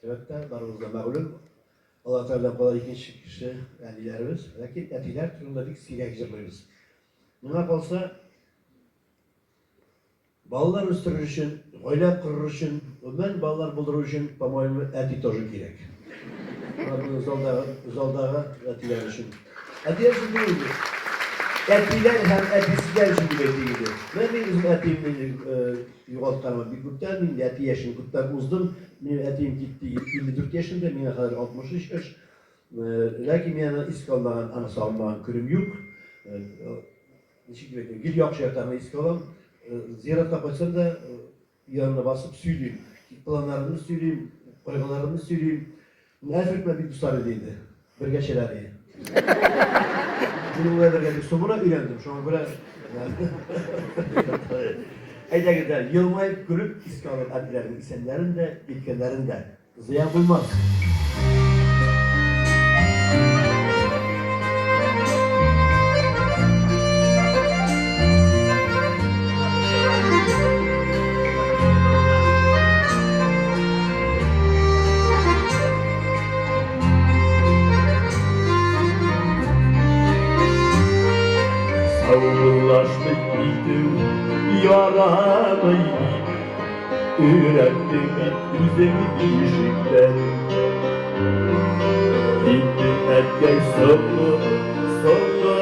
Әлбәттә, барыбызга мәгълүм, Аллаһ Тәгаләдән кала икенче кеше әниләребез, ләкин әтиләр турында бик сирәк җырлыйбыз. Миңа калса, балалар үстерер өчен, гаилә корыр өчен, гомумән балалар булдыру өчен, по-моему, әти тоже кирәк. Менә залдагы, залдагы әтиләр өчен. Әтиләр өчен түгел инде. Әтиләр һәм әтисезләр өчен дип әйтик инде. Менә мин үзем әтиемне югалтканыма бик күптән, мин әти яшен күптән уздым. Минем әтием китте 54 яшемдә, миңа хәзер 63 яшь. Ләкин мин аны искә алмаган, аны сагынмаган көнем юк. Ничек дип әйтим, гел яхшы яктан искә алам. Зиратка кайтсам да, янына басып сөйлим. Планнарымны сөйлим, кайгыларымны сөйлим. Әлфред белән бик дуслар иде инде. Бергә эчәләр иде. Мин ул белән бергә бик соңгы өйләндем, шуңа күрә Әйдәгез дә, елмаеп, көлеп искә алып әтиләрнең исәннәрен дә, киткәннәрен дә. Зыян булмас. Саубуллаштык китү ярамый дип Өйрәттең бит үзең бишектән. Киттең, әткәй, соңгы, соңгы.